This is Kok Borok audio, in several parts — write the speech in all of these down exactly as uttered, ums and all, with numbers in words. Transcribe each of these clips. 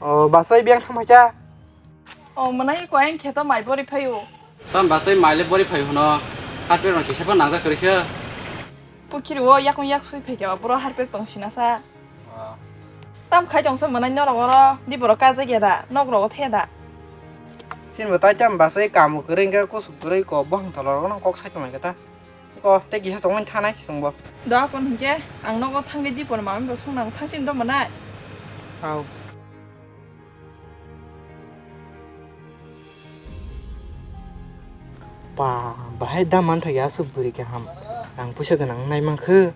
O, basai biyang thang phaikha. O, mwnai ko ayang kheto mai bori phaio. Tam basai mai le bori phai hwno. Harpek rong kisa phan nangjak kwrwi se. Pukhiri o yakung yak sui phaikha, boro harpek tong sina sa. O. Tam khai tong sa mwnai norok oro, di borok kajak ya da, nok rogo the da. Sin bo tai tam basai kamu kwrwi khe kusuk kwrwi ko bohong tolor no kok sai tong lai khe ta. Ko tei kisa tongmani thanai chwngbo. Da kon hinkhe ang nogo thangwi dipor mamani bo song nang thangsin do manai. Hao. Ba, bahai da man thai aswk bwrwi kaham. Ang puisa gwnang nai mankhe.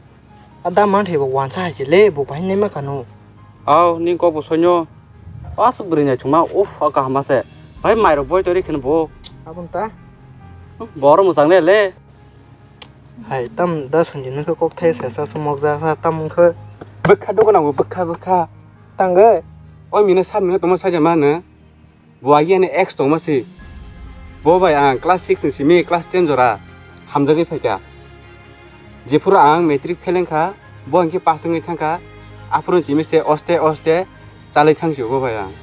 A da man thai bo wansa hai se le bo bahai nai mankha no. Hao, ning kok bo soino. Aswk bwrwi nai chwngma, uff, a kaham ase. Bahai mai rok boi tori kheno bo. Abon ta. Boro mwchang le le. Hai, tam da Sanjit nokhe kok thai sesa sumok ja sa tam wngkhe. Bwkha dugo nango, bwkha, bwkha. Tangwi? Oi mino sa mino tongma saja mano. Bo agi ani ex tongma si. Bo bai ang class six ni simi class ten jora hamjagwi phaikha. Jephuru ang matric fail wngkha, bo hinkhe pass wngwi thangkha. Aphuru simi se oste oste chalai thang sio bo bai ang.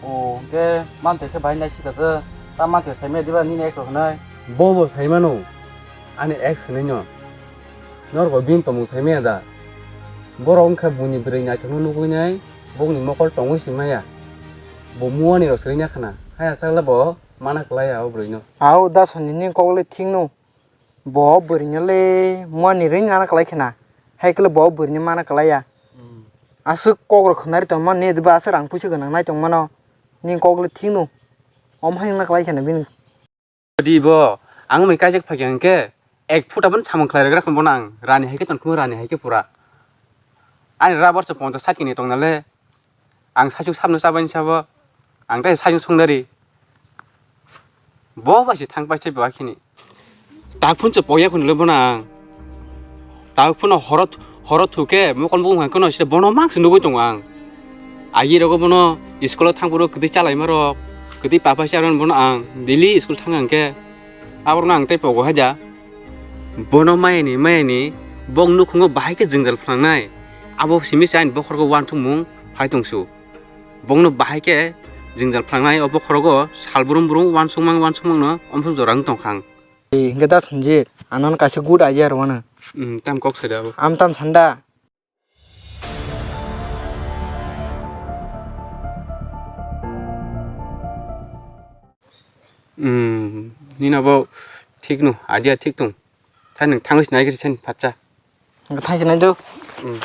O, hwnkhe manthai khe bahai naisika khe, ta manthai saimaya diba nini ex rok hwnwi? Bo bo saimano, ani ex hwnwi no. Norok bo bini tongmung saimaya da? Borok wngkha buini bwrwi naithokno nugwi nai, bokni mokol tongwi si maya. Bo muani rok swrwngya khna, haya sakla bo mana kwlaiya o bwrwino. Au da Sanjit ni kok le thik no. Bo bwrwino le muani rwngna kwlai khna. Hai khe bo bwrwino mana kwlaiya. Hmm. Aswk kok rok khna ri tongma ne ba aswk rang puisa gwnang nai tongmano. Ni kok le thik no. Om hai wngna kwlai khna bini. Di bo, ang mai kaijak phai khe hwnkhe, ek phuta bono samung khlai rwgwra khe bono ang rani hai khe tongkhumu rani hai khe pura. Ani rubber se ponchas sat kini tongna le. Ang saichung sabno chabaini sabo, ang tei saichung songdari. Bo bai se thang paisai bo akhini. Tak phun se pokya khun le bono ang. Tak phun horo, horo thuke mokol bukung hai kono sile bono mang se nugui tongo ang. Agi rogo bono school o thang phuru kwtwi chalaima rok, kwtwi papai se aron bono ang daily school thang ang khe. Aborno ang tei pogo haida. Bono mayani, mayani, bok nukhungo bahai khe jwngjal phnangnai. Abo simi se ani bokhorgo uansukmung phai tongsu. Bokno bahai khe jwngjal phnangnai, o bokhorogo sal brum brum uansukmang uansukmangno omsuk jora wng tongkha ang. Ee, hwnkhe da Sanjit, ang nono kaisa good idea rwmano. Hmm, tam kok saida abo. Am tam sanda. Hmm, nini abo thik no, idea thik tong. Tha nwng thangwi sinai khe sen phatsa. Thangwi sinai do. Hmm.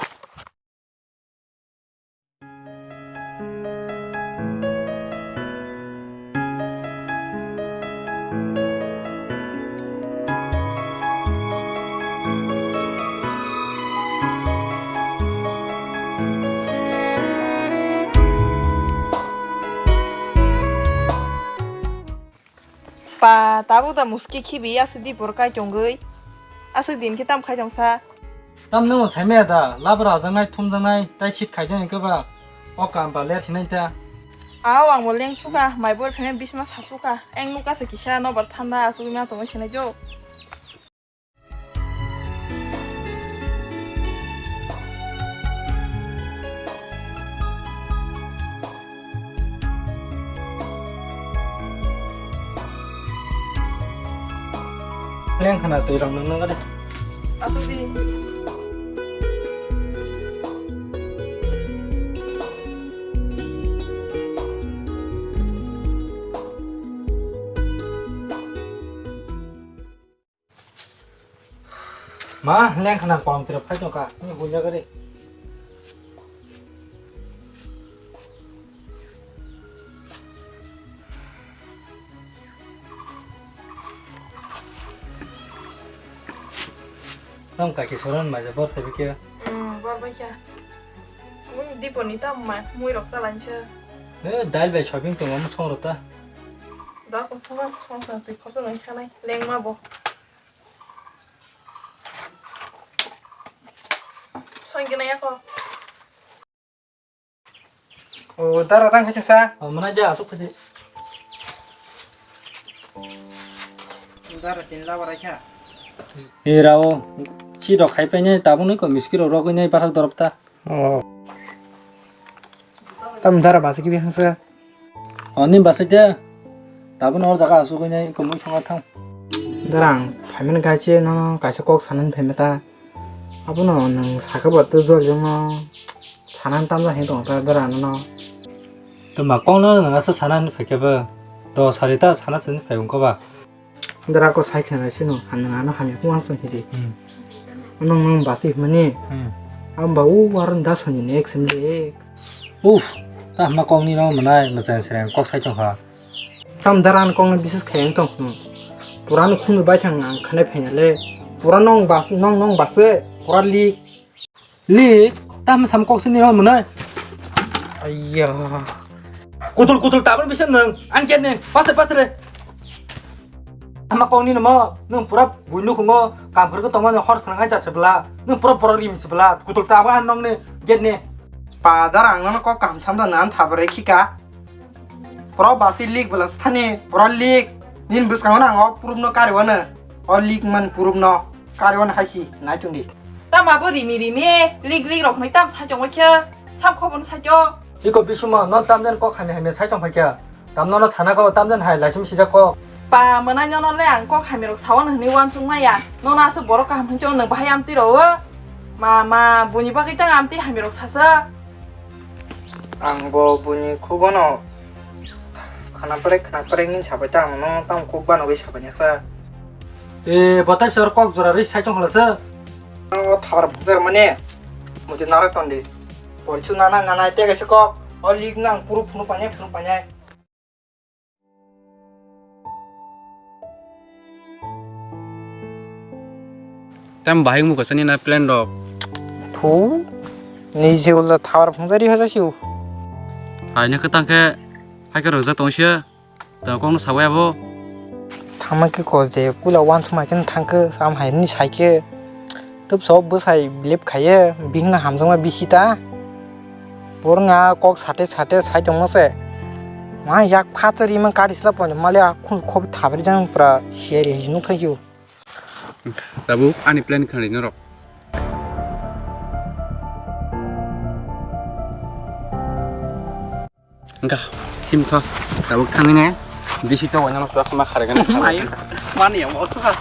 Pa, tabuk da muski khibi, aswk dipor kai tongwi. Aswk din khe tam khai tongsa. Tam nwng saimaya da, labra ajaknai, thumjaknai, tai sit khaijaknai khe ba, o kam ba ler sinai ta. Ao, ang bo leng suka, mai bor phene bisma sa suka. Eng nuka se kisa nobar thanda, aswk ma tongwi sinai jo. Leng khana twi rong nung nung gari. Asuk di. Ma, leng khana kolom tira phai tongkha, ni hunja gari. Tam kaki soron maja bor tebi ke. Hmm, bor bai kya. Mui dipo ni tam ma, mui rok sa lainsa. Eh, dal bai shopping tong am song rota. Da ko song song sa tui khop sa nang khanai, leng ma bo. Songkhe na yako. O, dara tang khaisa sa. O, mana ja, asuk khaji. Dara tin la barai kha. E rao, si rok khai paine, tabuk nai ko miski rok rok nai bathak dorop ta. O. Tam dara basi kibi hangsa. O, ni basi de. Tabuk no jaga asugwi nai kumui songa thang. Dara ang phaimani kaisa no kaisa kok sanani phaima ta. Abono nwng sakha ba to jol jongno sanani tamjak hinwi tongo ta dara no. To ma kok no nwng asa sanani phaikhe ba. To sari ta sana chini phai wngkha ba. Dara ko sai khe nai sino, han nang ano hamya kung ang song hidi. Hmm. Nong nong basi himani. Hmm. Amba u waran da soni nek sim de. Uf, ta hama kok ni no manai, masan sereng kok sai tong ha. Tam dara an kok no bises khai ang tong. Hmm. Pura no khunu bai thang ang khanai phai le. Pura nong bas, nong nong bas, pura lik. Lik, tamo sam kok sini ro mwnai. Ayya. Kutul kutul tabur bisa nang. An ket ne, pas pas re. Ama kok ni namo, nung pura buinu khungo, kam khrwk tongma nung hor khwnang ai jat sebla. Nung pura pura rim sebla. Kutul tabur an nong ne, get ne. Pa dar ang nono kok kam sam da nan thabar khika. Pro basi lik bela sthani, pro lik. Nin bwskango nang o proof no kari wano. O lik man proof no kari wano haisi, nai tungdi. Tama bo rimi rimi, lik lik rok mai tam sai tongoi khe, sam khobon sai to. Iko bisuma, non tam den kok hamya hamya sai tong phai khe. Tam nono sana ko tam den hai laisim sijak ko. Pa mwnai nono le ang kok hamya rok sawan hwnwi wansuk maya. Nono aswk borok kaham hwnwi chong nang bahai amtwi ro o. Ma ma, buni bagwi tang amtwi hamya rok sasa. Ang bo buini khugono khwnaprek khwnaprek ni sabai ta, ang no tamo kok banogwi sabai nasa. E, bo tai sor kok jora ri sai tong khala se. O thabar bhujar mane, muti nara tondi. Porchu nana nana tega se kok, o lik nang puru phunu panya phunu panya. Tam bahai wngkha sani na plan rok. Thu, ni je ulo thawar phungjari hoja siu. Hai na kwtang khe, hai khe rwjak tong sia. Tang kok no sawi abo. Thangma khe ko je pula wansukma khe thang khe, sam hai ni sai khe. Tub so bwsai belep khaiye, bihikno hamjakma bisi ta. Borok na kok sate sate sai tongma se. Ma yak phatsa rima kari sla ponjo mali a khun khobi thabri jang pra siya ri hinwi nukha khe. Tabuk ani plan khanai norok. Engka, him tho. Tabuk thangwi ne. Bisi to wanyano suak ma kharagani. Mai, mani yang mau suka.